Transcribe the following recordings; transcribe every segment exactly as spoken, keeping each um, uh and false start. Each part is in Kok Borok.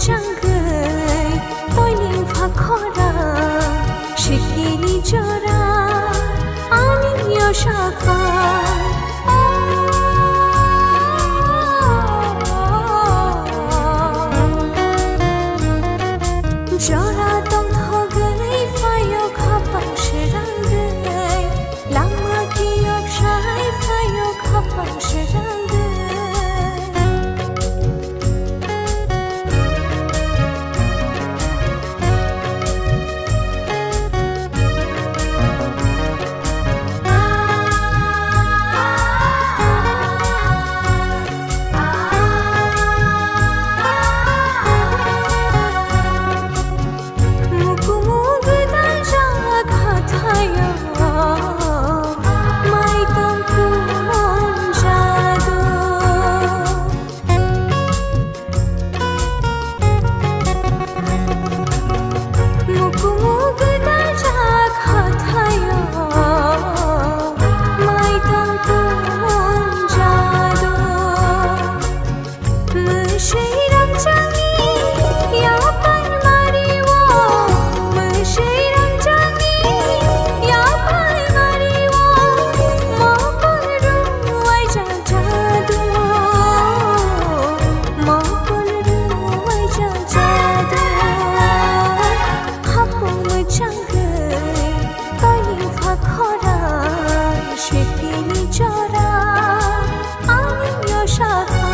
Changwi toiling pha khora, sikini jora, ani yosakha. Jora tongthogwi phaio khapang srangwi, lama kiyok sai phaio khapang srangwi. Mukumu gudang jangwa khathayo, maitang kumon jado. Mukumu gudang jak hathayo, maitang kumon jado. Mwswi rangchakni yapai mario, mwswi rangchakni yapai mario, mokol rwai jak jado, mokol rwai jak jado. Hapung mwchangwi toiling pha khora, sikini jora, ani yosakha.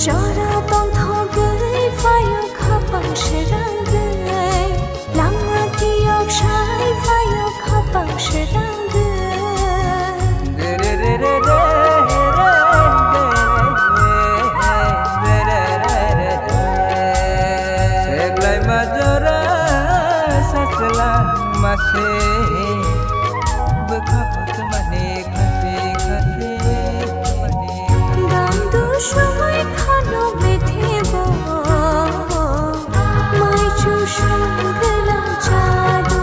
Jora tongthogwi phaio khapang srangwi, lama kiyok sai phaio khapang srangwi. Seklai ma jora sachla mase, bwkha kotor mani khasi khasi mani. Gandu sumai khano methebo, mai chu sungla jado.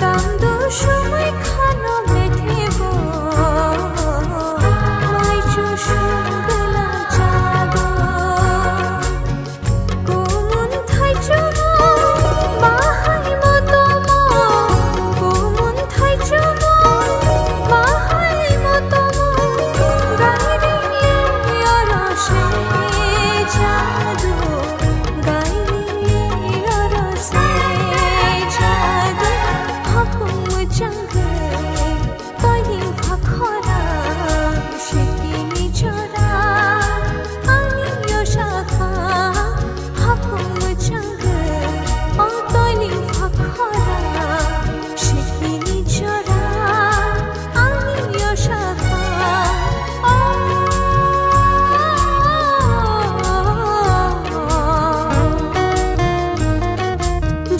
Dangdo sumai khano methebo, mai chu sungla jado. Kumun thaichumo, bahai motomo, kumun thaichumo, bahai motomo, gairi oro se jado. Gaini oro se jado, hapung mwchangwi, toiling pha khora, sikini jora, ani yosakha, hapung mwchangwi, o toiling pha khora, sikini jora, ani yosakha.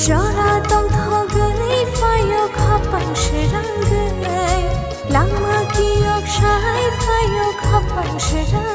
Jora tongthogwi phaio khapang srangwi, lama kiyok sai phaio khapang srangwi.